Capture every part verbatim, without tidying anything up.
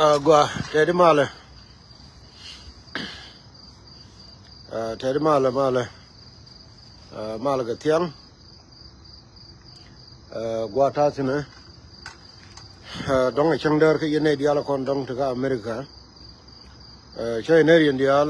Aa, gua tɛt imalɛ. Aa, tɛt imalɛ, malɛ. Aa, malɛ kɛ thiaŋ. Aa, gua ta̱thi̱nɛ. Aa, dɔ̱ŋ a cäŋ däär kä yɛn nɛy diaal kɔn dɔ̱ŋ ti kä America. Aa, cä yɛn nɛy riɛn diaal.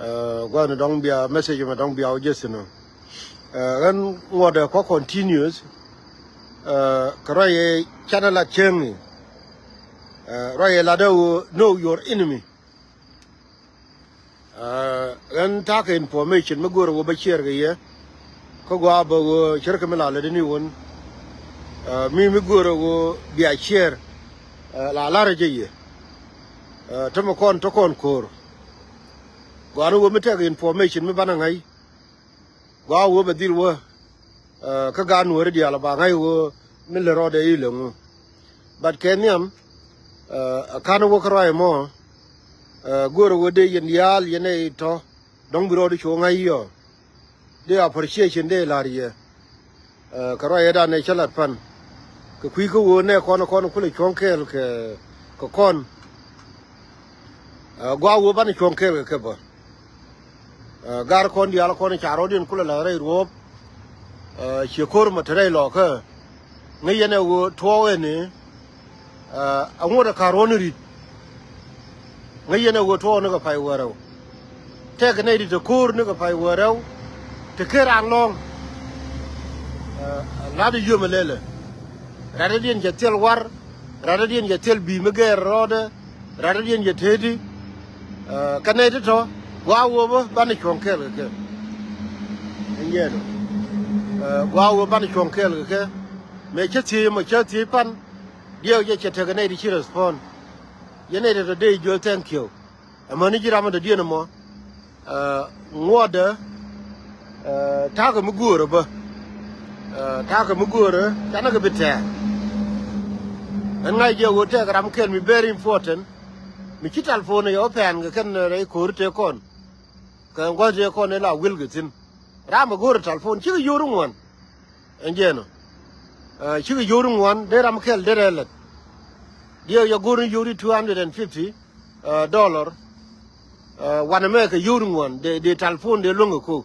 Aa, gua̱n dɔ̱ŋ bia message mɛ dɔ̱ŋ bia wä jeth thi̱n ɔ. Aa, ɣän ŋuɔ̱tdɛ kua continuous. Aa, kɛ ruac yɛ canɛ lat cäŋ i̱. Aa, ruac yɛ lat ɛ ɣöö know your enemy. Aa, ɣän ta̱a̱ kɛ information mi go̱o̱rɛ ɣöö bä share kɛ yɛ. Kä gɔaa bä ɣöö cär kɛ mi la lät ni wän. Aa, mi mi go̱o̱rɛ ɣöö bia share. Aa, la la̱rä jɛ yɛ. Aa, tämɛ kɔn te kɔn ko̱o̱r. Gɔaa ni ɣöö mi tekɛ information mi banɛ ŋa̱c. Gɔaa ɣöö bɛ dhil wä. Aa, kä gaat nuɔ̱ɔ̱ri diaal ba ŋa̱c ɣöö mi lät rɔɔdɛ i̱ lɛ ŋu. But kɛ nhiam, aa, a ka̱n wä kä ruac mɔ. Aa, go̱o̱rɛ ɣöö dee yɛn diaal yɛn ɛ tɔ̱ dɔ̱ŋ bi rɔɔdi cu ŋa̱c yɔ. Dee appreciation dee la̱r yɛ. Aa, kɛ ruac yɛ danɛ cä lat pan. Kɛ kui̱ kä ɣöö nɛ kɔn kɔn kulɛ cuɔ̱ŋ kɛɛl kɛ, kɛ kɔn. Aa, gɔaa ɣöö banɛ cuɔ̱ŋ kɛɛl kɛ kɛ bä. Aa, gar kɔn diaal kɔn ca rɔɔdiɛn kulɛ la rɛy ruɔ̱ɔ̱p. Aa, ciɛ ko̱r mɛ te rɛy lɔkä. Ŋäc yɛn ɛ ɣöö tuɔɔk ɛn i̱, aa, aŋuɔ̱t ɛ ka̱r ruɔ̱n i̱ ri̱t. Ŋäc yɛn ɛ ɣöö tuɔɔk ni kɛ pay wäärɛw. Tɛk nɛy ti te ko̱r ni kɛ pay wäärɛw. Te ker raan lɔ̱ɔ̱ŋ. Aa, la̱t i̱ yio̱mɛ lelɛ. Ratdädiɛn cɛ thil war. Ratdädiɛn cɛ thil bi̱i̱ mi gɛɛr rɔɔdɛ. Ratdädiɛn cɛ teti. Aa, kɛ nɛy ti tɔ̱. Gɔaa ɣöö bä banɛ cuɔ̱ŋ kɛɛl kɛ kɛ. Ɛn yɛn ɔ. Aa, gɔaa ɣöö banɛ cuɔ̱ŋ kɛɛl kɛ kɛ. Mëë cä thiec mɔ cä thiec pan. Diɛw jɛ cɛ tekɛ nɛy ti ci respond. Yɛn nɛy ti tɔ̱ dee jiöl thank you. Ɛmäni ji̱ ram in dɔ̱diɛn ɛmɔ. Aa, ŋuɔtdä. Aa, ta̱a̱ kɛ mi göörä bä. Aa, ta̱a̱ kɛ mi göörä canɛ kɛ bi tɛɛr. Ɛn ŋa̱c jɛ ɣöö tɛk ram kɛl mi very important. Mi ci telephone yɛ wä pɛn kɛ kɛn rɛy ko̱ri tëë kɔn. Kɛ gua̱th tëë kɔn ëë la wil kɛ thi̱n. Ram ɛ go̱o̱rɛ telephone cikɛ yio̱w ri ŋuan. Ɛn jɛn ɔ. Aa, cikɛ yio̱w ri ŋuan dee ram kɛl dee rɛl lät. Diɛw yɛ go̱o̱r ni yio̱w ri two hundred and fifty, aa, dollar. Aa, wanɛ mɛ kɛ yio̱w ri ŋuan dee, dee telephone dee luäŋ kɛ ko̱o̱k.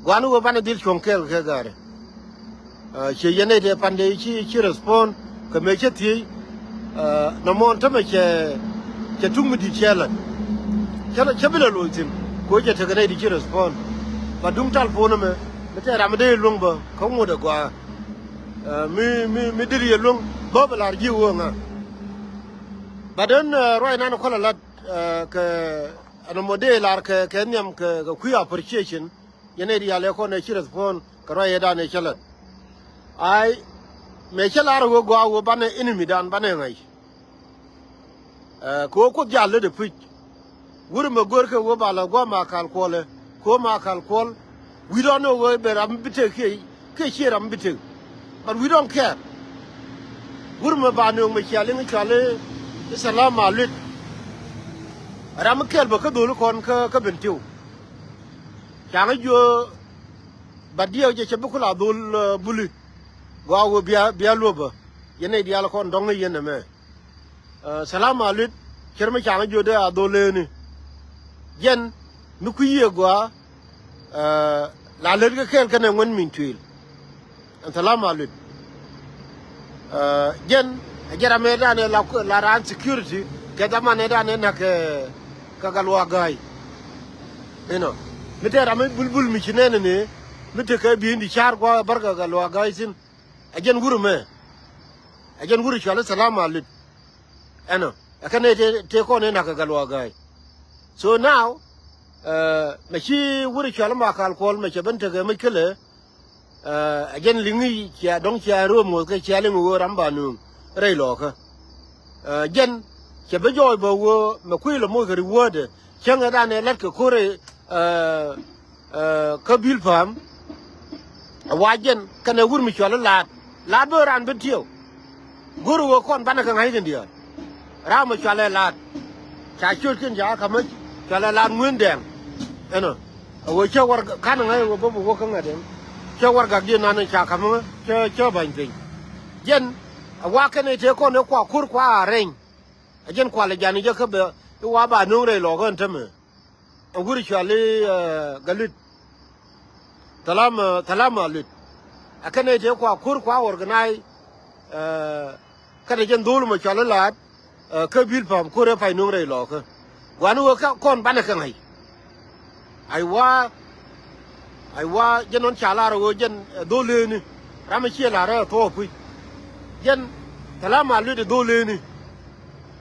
Gua̱n wä banɛ dhil cuɔ̱ŋ kɛɛl kɛ ga̱rɛ. Aa, ciɛ yɛn nɛy tɛ pan dee ci, ci respond kɛ mëë cä thiec. Aa, nɔmɔ tämɛ cɛ, cɛ tuk mi di̱t cɛ lät. Cä, cä bi lɛ lo̱c thi̱n kɛ ɣöö cɛ tekɛ nɛy ti ci respond. Ba duŋ telephone ɛmɛ mi tɛ ram mi dee luäŋ bä kä ŋot ɛ gɔaa. Aa, mi, mi, mi deri yɛ luäŋ bä bɛ la̱r ji̱ ɣöö ŋa. But then, aa, ruac nan kɔl a lat, aa, kɛ ɛn ɛmɔ dee la̱r kɛ, kɛ nhiam kɛ, kɛ kui̱ appreciation. Yɛn ɛ rial ɛ kɔn ɛ ci respond kɛ ruac ɛ dan ɛ cä lät. Ai, mëë cä la̱r ɛ ɣöö gɔaa ɣöö banɛ enemy dan banɛ ŋa̱c. Aa, kɛ ɣöö Kuoth jal lät ɛ puc. Wur mɛ gör kɛ ɣöö ba la gua̱a̱ ma kal kuɔlɛ. Kɛ ɣöö ma kal kuɔl. We don't know ɣöö bɛ ram bi tek kiɛ, kiɛ ciɛ ram bi tek. But we don't care. Wur mɛ ba nööŋ mɛ cia liŋ cuali i̱ thalam a luet. Ram mi kɛl bä kä dholi kɔn kä, kä ben tiw. Caŋ i̱ jiö. But diɛw jɛ cɛ bi ku la dhol, aa, buli. Gɔaa ɣöö bia, bia luɔpä. Yɛn nɛy diaal kɔn dɔ̱ŋ ni yɛn ɛmɛ. Aa, thalam a luet cär mi caŋ jiötdɛ a dhol leeni. Jɛn mi kui̱ yiëë gɔaa, aa, la lät kɛ kɛɛl kɛnɛ ŋuɛn min tuëël. Ɛn thalam a luet. Aa, jɛn a jɛ ram ëëdan ɛ la, la raan security kɛ dhaman ëëdan ɛ näk kɛ, kɛ gal wa ga̱a̱c. Inɔ mi tɛ ram mi bulbul mi ci nɛn ni mi tekɛ bi̱i̱n di ca̱r gua̱a̱k bär kɛ gal wa ga̱a̱c thi̱n. Ɛ jɛn wur ɛmɛ. Ɛ jɛn wur cuali thalam a luet. Ɛnɔ ɛ kɛn ɛ tëë, tëë kɔn ëë näk kɛ gal wa ga̱a̱c. So now, aa, mɛ ci wur cuali ma kal kuɔl mɛ cɛ ben tekɛ mi kelɛ. Aa, ɛ jɛn liŋi cia dɔ̱ŋ cia ruɔ̱m ŋo̱th kɛ cia liŋ ɣöö ram ba nööŋ rɛy lɔɔkä. Aa, jɛn cɛ bi jɔɔc bä ɣöö mɛ kui̱ lɔ moc kɛ reward. Cäŋɛ dan ɛ la̱t kɛ ko̱r ɛ, aa, aa, kä bil pa̱a̱m. Ɛ wa jɛn kɛnɛ wur mi cuali laat. Laat bä ran ben tiɛw. Go̱r ɣöö kɔn banɛ kɛ ŋa̱c kɛn diaal. Ram mi cualɛ laat. Ca ciötkiɛn ca ka̱m mi cualɛ laat ŋueen dɛɛŋ. Ɛnɔ. A ɣöö cä warɛgak ka̱n ŋa̱c ɣöö bä bi wä kä ŋa̱t ɛn. Cä warɛgakdiɛn nan ca ka̱m mi cä, cä ba̱ny piny. Jɛn a wa kɛn ɛ tëë kɔn ɛ kua ko̱r kua a rɛny. Ɛ jɛn kual ɛ jan jɛ kä bɛ i̱ wa ba nöŋ rɛy lɔɔkä ɛn tämɛ. Ɛn wur cuali, eh, Galit. Thalam, eh, thalam Maluit. Ɛ kɛn ɛ tëë kua ko̱r kua organize, eh, kɛnɛ jɛn dho̱l mɛ cuali laat, eh, kä bil pam ko̱r ɛ pay nöŋ rɛy lɔɔkä. Guani wä kä kɔn banɛ kɛ ŋa̱c. Ay wa, ay wa, jɛn ɣän ca lar ɣöö jɛn, eh, dho̱l lëëni. Ram ɛ ciɛ lar ɛ thuɔɔk puc. Jɛn thalam Maluit ɛ dho̱l lëëni.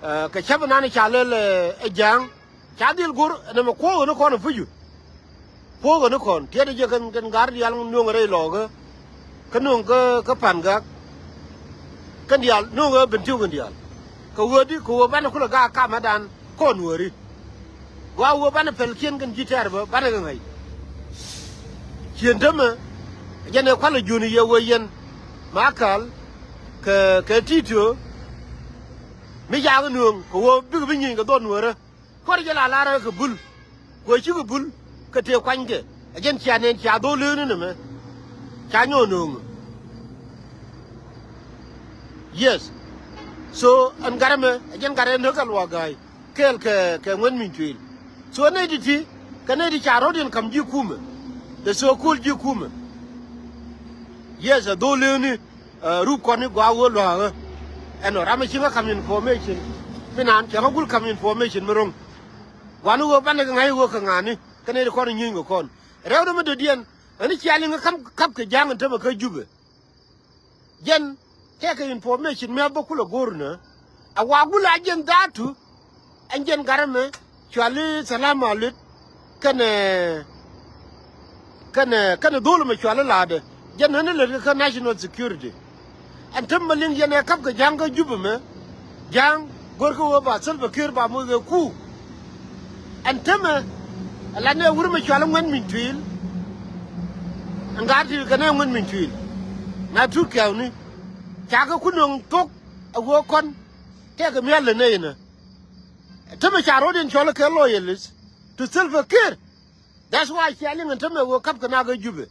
Eh, kɛ cäp nan ca lɛl, eh, ɛ ja̱a̱ŋ. Ca dhil go̱r ɛn ɛmɛ kuɔ̱ɔ̱k ɣän kɔn ɛ puc. Kuɔ̱ɔ̱k ɣän kɔn tiɛt jɛ kɛn, kɛn gar diaal nööŋ rɛy lɔɔkä. Kä nööŋ kä, kä pan gak. Kɛn diaal nööŋ ɛ ben tiw kɛn diaal. Kɛ ɣöödi kɛ ɣöö banɛ kulɛ gaak kamɛdan kɔn wääri. Gua ɣöö banɛ pɛl kiɛn kɛn ji̱ tɛɛr bä banɛ kɛ ŋäc. Cien tämɛ jɛn ɛ kualɛ juni yɛ wee yɛn. Ma kal kɛ, kɛ titio. Mi jaak nuööŋ kɛ ɣöö bikɛ bi nyieny kɛ dhɔn nuäärä. Kuäär jɛ la lar kɛ bul. Kuɛ cikɛ bul kɛ tëë kuanykɛ. Ɛ jɛn cia nɛn cia dhol lëëni nɛmɛ. Ca nyɔɔ nööŋ. Yes. So ɛn gat ɛmɛ ɛ jɛn gat ɛ näk kɛ luaak ga̱a̱y kɛɛl kɛ, kɛ ŋuɛ̈t min cuëël. So nɛy ti ti kɛ nɛy ti ca ro̱diɛn ka̱m ji̱ kumɛ. The so called ji̱ kumɛ. Yes, ɛ dhol lëëni. Rup kɔn i̱ gɔaa ɣöö lua̱a̱ ɣä. Ɛnɔ ram ɛ ci ŋä ka̱m information. Mi naan cɛ ŋä gul ka̱m information mi ro̱ŋ. Gua̱n i̱ ɣöö banɛ kɛ ŋa̱c i̱ ɣöö kɛ ŋa̱a̱ni kɛn i̱ kɔn i̱ nyieeny kɛ kɔn rɛwdɛ mi dödiɛn. Ɛn i̱ cia liŋ ɛ ka̱p, ka̱p kɛ ja̱a̱ŋ ɛn tämɛ kä Jubɛ. Jɛn tɛkɛ information mi a bä kulɛ go̱o̱r nä. A wa gul a jɛn dhaatu. Ɛn jɛn gat ɛmɛ cuali Thalam Maluit kɛnɛ, kɛnɛ, kɛnɛ dhol ɛmɛ cuali Laadɛ. Jɛn ɣän ɛ lät kä national security. Ɛn tämɛ liŋ yɛn ɛ ka̱p kɛ ja̱a̱ŋ kä Jubɛ mɛ. Ja̱a̱ŋ go̱rkɛ ɣöö ba Salva Kiir ba moc kɛ ku. Ɛn tämɛ ɛ la nɛ wur mɛ cuali ŋuɛ̈t min cuil. Ɛn gaat ti kɛ nɛ ŋuɛ̈t min cuil. Na tut kɛɛwni cakɛ ku nöŋ thok ɛ ɣöö kɔn tɛkɛ mia̱l lɛ nɛy ɛnɛ. Tämɛ ca ro̱diɛn cɔl kɛ loyalist to Salva Kiir. That's why cia liŋ ɛn tämɛ ɣöö ka̱p kɛ nak kä Jubɛ.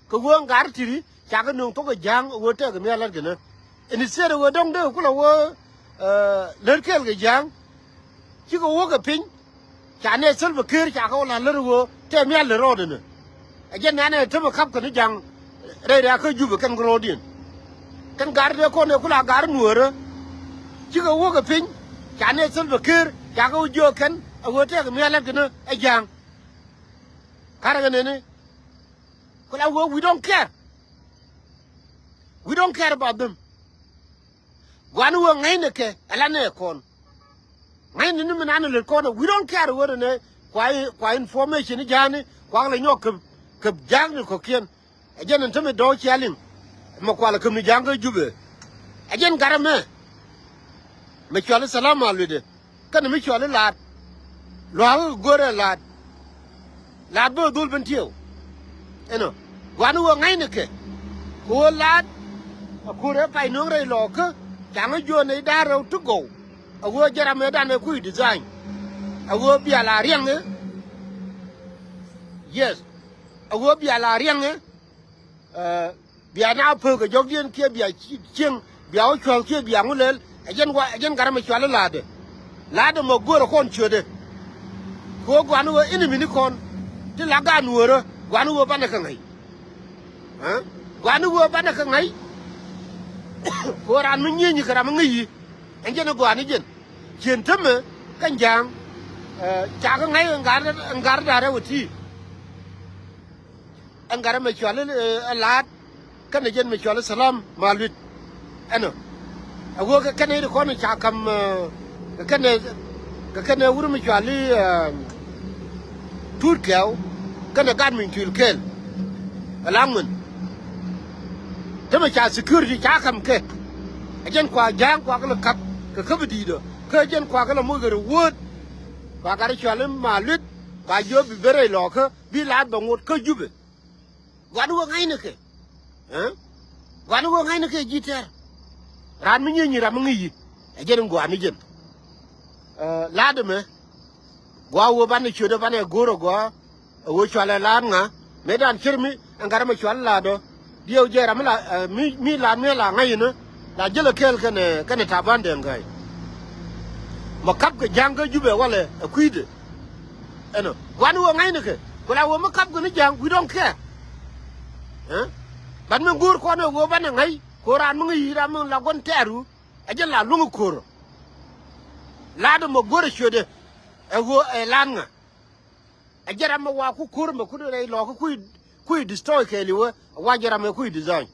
Kɛ ɣöö ŋa̱r ti̱ri cakɛ nöŋ thok kɛ ja̱a̱ŋ ɣöö tɛkɛ mia̱l la̱t kɛ nä. Instead ɣöö dɔ̱ŋ dee kulɛ ɣöö lät kɛɛl kɛ ja̱a̱ŋ. Cikɛ wä kɛ piny ca nɛ Salva Kiir cakɛ wä la̱t lät ɣöö tɛkɛ mia̱l lät rɔɔdɛ nä. Ɛ jɛn nanɛ tämɛ ka̱p kɛ ni ja̱a̱ŋ rɛy rɛ̈ɛ̈kä Jubɛ kɛn kɛ ro̱o̱diɛn. Kɛn gar dee kɔn ɛ kula gar nuäärä. Cikɛ wä kɛ piny ca nɛ Salva Kiir cakɛ wä jiök kɛn ɛ ɣöö tɛkɛ mia̱l la̱t kɛ nä ɛ ja̱a̱ŋ. Karɛ kɛ nɛni kula ɣöö we don't care. We don't care about them. Gua̱n ɣöö ŋäcnɛ kɛ ɛ la nɛ kɔn. Ŋäcnɛ ni mi nanɛ lät kɔn ɛ we don't care ɣöö nɛ kua, kua information i̱ ja̱a̱ni kua lɛ nyɔk käp, käp ja̱a̱kni kɔ̱kiɛn. Ɛ jɛn ɛn tämɛ dɔ̱ɔ̱k cia liŋ. Mɛ kualɛ kämni ja̱a̱ŋ kä Jubɛ. Ɛ jɛn gat ɛmɛ mɛ cuali Thalam Maluitdɛ. Kɛnɛ mi cuali Laat. Lua̱a̱k go̱rɛ Laat. Laat bä dhul ben tiɛw. Ɛnɔ gua̱n ɣöö ŋäcnɛ kɛ kɛ ɣöö Laat. A ko̱rɛ pay nöŋ rɛy lɔɔkä ca ŋä jiöön nɛy da̱a̱r rɛw ti gɔw. A ɣöö jɛ ram ëëdan ɛ kui̱ design. A ɣöö bia la riɛŋ ɛ. Yes. A ɣöö bia la riɛŋ ɛ. Bia na pek kɛ jɔkdiɛn kiɛ bia cieŋ bia wä cua̱th kiɛ bia ŋu lɛl. Ɛ jɛn wa, ɛ jɛn gat ɛmɛ cuali Laadɛ. Laadɛ mɔ go̱o̱rɛ kɔn ciötdɛ. Kɛ ɣöö gua̱n ɣöö iniminikɔn ti la gaat nuäärä gua̱n ɣöö banɛ kɛ ŋäc. Gua̱n ɣöö banɛ kɛ ŋäc. Kɛ ɣöö raan mi nyieenyi kɛ ram mi ŋäc yi̱. Ɛn jɛn ɛ gɔaa ni jɛn cien tämɛ kɛn ja̱a̱ŋ. Cakɛ ŋäc ɛn gar, ɛn gar da̱rɛ wä ti̱i̱. Ɛn gat ɛmɛ cuali ɛ Laat kɛnɛ jɛn mɛ cuali Thalam Maluit. Ɛnɔ a ɣöö kɛ kɛnɛ i̱ ti kɔn ca ka̱m kɛ kɛnɛ, kɛ kɛnɛ wur mɛ cuali Tuut Kɛɛw kɛnɛ gat min cuil kɛɛl. Ɛ la ŋuɛn tämɛ ca security ca ka̱m kɛ. Ɛ jɛn kua ja̱a̱ŋ kua kɛ lɛ ka̱p kɛ käp i̱ di̱i̱t ɔ kä ɛ jɛn kua kɛ lɛ moc kɛ rɛ wuööt. Kua gat i̱ cuali Maluit kua jiök bi ben rɛy lɔɔkä bi Laat bɛ ŋot kä Jubɛ. Gua̱n wä ŋäcnɛ kɛ. Gua̱n wä ŋäcnɛ kɛ ji̱ tɛr. Raan mi nyieenyi ram mi ŋäc yi̱. Ɛ jɛn in gua̱n ni jɛn. Laat ɛmɛ gua̱ wä banɛ ciötdɛ banɛ go̱o̱r ɛ gɔaa. Ɛ wä cualɛ Laat ŋa mëëdan cier mi ɛn gat ɛmɛ cual Laat ɔ. Diɛw jɛ ram mi la, mi, mi Laat mi la ŋäc inä. La jälɛ kɛɛl kɛnɛ, kɛnɛ Taban Deng Gai. Ma kap kɛ ja̱a̱ŋ kä Jubɛ walɛ ɛ kui̱dɛ. Ɛnɔ gua̱n wä ŋa̱cnikɛ ku la wä mi kap kɛ ni ja̱a̱ŋ, we don't care. Ɛ? But mi go̱o̱r kɔn ɛ wä banɛ ŋa̱c ko̱ raan mi ŋäc yi̱ ram mi la gua̱n tɛɛru. Ɛ jɛn la luäŋ ko̱r. La̱t ɛmɔ go̱o̱r ɛ ciötdɛ ɛ wä ɛ la̱t ŋa. Ɛ jɛn ram mi wa ku ko̱r mɛ kut rɛy lɔɔk kui̱ kui̱ destroy kɛɛliwä. Wa jɛn ram mi kui̱ design.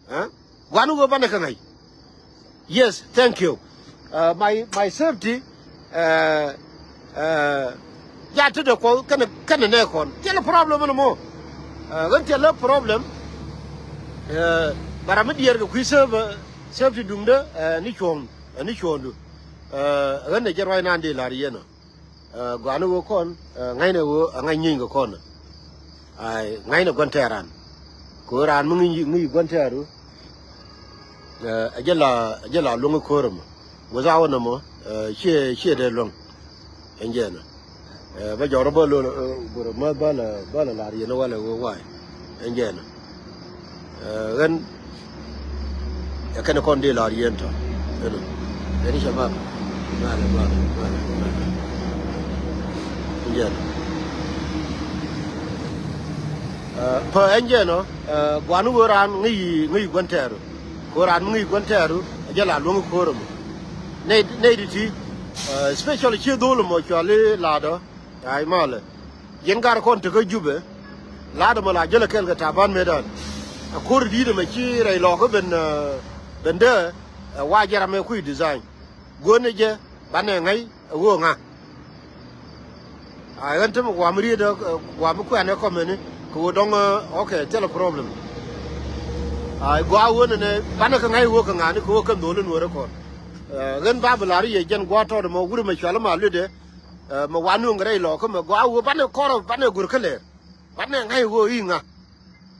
Ɛ? Gua̱n wä banɛ kɛ ŋa̱c. Yes, thank you. Uh, my, my safety, uh, uh, ja ti dee kuɔth kɛnɛ, kɛnɛ nɛ kɔn. Thilɛ problem ɛn mɔ. Uh, ɣän thilɛ problem. Uh, bara mi diɛɛr kɛ kui̱ safe, uh, safety duŋdä, uh, ni cuɔ̱ɔ̱ŋ, uh, ni cuɔ̱ɔ̱ŋdu. Uh, ɣän ɛ jɛ ruac naan dee la̱r yɛn ɔ. Ɛ, gɔaa ni ɣöö kɔn, ɛ, ŋa̱cnɛ ɣöö ɛ ŋa̱c nyieeny kɛ kɔn. Ay, ŋa̱cnɛ gua̱n tɛ̈r raan. Kɛ ɣöö raan mi ŋi̱i̱c, ŋi̱i̱c gua̱n tɛ̈ru. Ɛ, ɛ jɛ la, ɛ jɛ la luäŋ ko̱r ɛmɔ. Without nɔmɔ, ɛ, ciɛ, ciɛ dee luäŋ. Ɛn jɛɛnä. Ɛ, bä jɔrä bä lol, ɛ, gurɛ mäth bä la, bä la lar yɛn walɛ ɣöö wa̱a̱y. Ɛn jɛɛnä. Ɛ, ɣän ɛ kɛn kɔn dee la̱r yɛn tɔ. Ɛn, ɛn shabab. Malɛ, malɛ, malɛ, malɛ. Ɛn jɛn. Ɛ, pä ɛn jɛn ɔ, ɛ, gua̱n wä raan ŋäc, ŋäc gua̱n tɛɛru. Kɛ wä raan mi ŋäc gua̱n tɛɛru, ɛ jɛ la luäŋ ko̱r ɛmɔ. Nɛy, nɛy ti ti, ɛ, especially ci dho̱l ɛmɔ cuali la̱t ɔ. Ay malɛ. Yɛn gar kɔn tekä Jubɛ. La̱t ɛmɔ la jälɛ kɛl kɛ Taban Medan. Ɛ ko̱r di̱i̱t ɛmɛ ci rɛy lɔɔkä ben, ɛ, ben dee, ɛ, wa jɛ ram ɛ kui̱ design. Guän ɛ jɛ banɛ ŋa̱c ɛ ɣöö ŋa. Ay ɣän tämɛ guam riet, ɛ, guam kuɛn ɛ kɔmɛni kɛ ɣöö dɔ̱ŋ, ɛ, okay, thilɛ problem. Ay gɔaa ɣöö nɛnɛ banɛ kɛ ŋa̱c ɛ ɣöö kɛ ŋa̱ni kɛ ɣöö kɛn dho̱l in wärä kɔn. Ɛ, ɣän ba bi la̱r yɛ jɛn gua̱a̱r tɔɔt ɛmɔ wur ɛmɛ cual ɛmɛ a luetdɛ. Ɛ, mɛ wan nuŋ rɛy lɔɔkä mɛ gɔaa ɣöö banɛ kɔrɔ banɛ go̱r kä lɛɛr. Banɛ ŋa̱c ɣöö i̱ ŋa.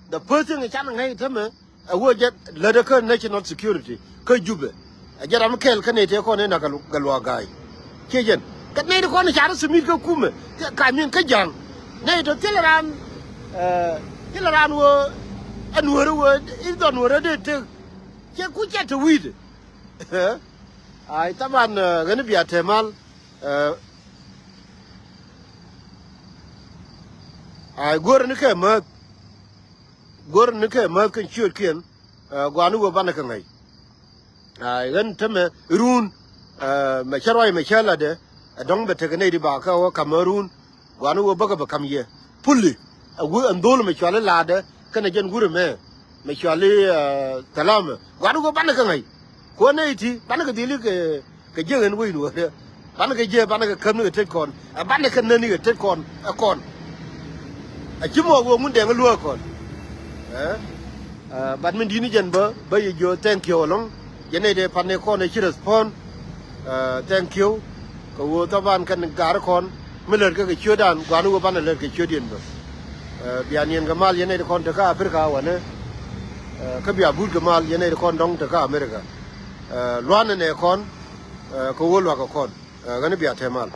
The first thing can ŋa̱c tämɛ ɛ ɣöö jɛ lätdä kä national security kä Jubɛ. Ɛ jɛ ram kɛl kä nɛy tëë kɔn ëë na kä luaak ga̱a̱c. Ciɛ jɛn kä nɛy ti kɔn ɛ car ɛ thimit kä kumɛ. Ka min kä ja̱a̱ŋ nɛy tɔ thilɛ raan. Ɛ, thilɛ raan ɣöö ɛ nuäärä ɣöö i̱ dhɔn nuäärä dee tek. Ciɛ ku cɛ te wi̱i̱dɛ. Ay taban, ɛ, ɣän i̱ bia te mal. Ɛ, ay guäär ni kɛ määth. Guäär ni kɛ määth kɛn ciöötkiɛn. Ɛ, gua̱a̱ni wä banɛ kɛ ŋäc. Ay ɣän tämɛ run. Ɛ, mɛ cä ruac mɛ cä latdɛ. Ɛ dɔ̱ŋ bɛ tekɛ nɛy di ba kä wä ka̱m ɛ run. Gua̱a̱ni wä bäkɛ bɛ ka̱m yɛ. Puli. Ɛ wä ɛn dho̱l mɛ cuali la̱tdɛ kɛnɛ jɛn wur ɛmɛ. Mɛ cuali, ɛ, thalamɛ. Gua̱a̱ni wä banɛ kɛ ŋäc. Kuäär nɛy ti banɛ kɛ dhili kɛ, kɛ jiäk ɛn wec nuɔ̱ɔ̱rä. Banɛ kɛ jiäk, banɛ kɛ käm ni kɛ tet kɔn. Ɛ banɛ kɛ nän ni kɛ tet kɔn. Ɛ kɔn. Ɛ ci mɔ wä ŋun dɛŋ luäk kɔn. Ɛ, ɛ, but min di̱t ni jɛn bä, bä yɛ jiö thank you ɛlɔ̱ŋ. Jɛn nɛy dee pan ni kɔn ɛ ci respond. Ɛ, thank you. Kɛ ɣöö thaban kɛn ga̱r kɔn mi lät kä kɛ ciötdan, gua̱a̱ni wä banɛ lät kɛ ciötdiɛn bä. Ɛ, bia niɛn kɛ mal yɛn nɛy ti kɔn tekä Africa wanɛ. Ɛ, kä bia but kɛ mal yɛn nɛy ti kɔn dɔ̱ŋ tekä America. Ɛ, lua̱n ɛnɛ kɔn, ɛ, kɛ ɣöö lua̱k kɛ kɔn. Ɛ, ɣän i̱ bia te mal.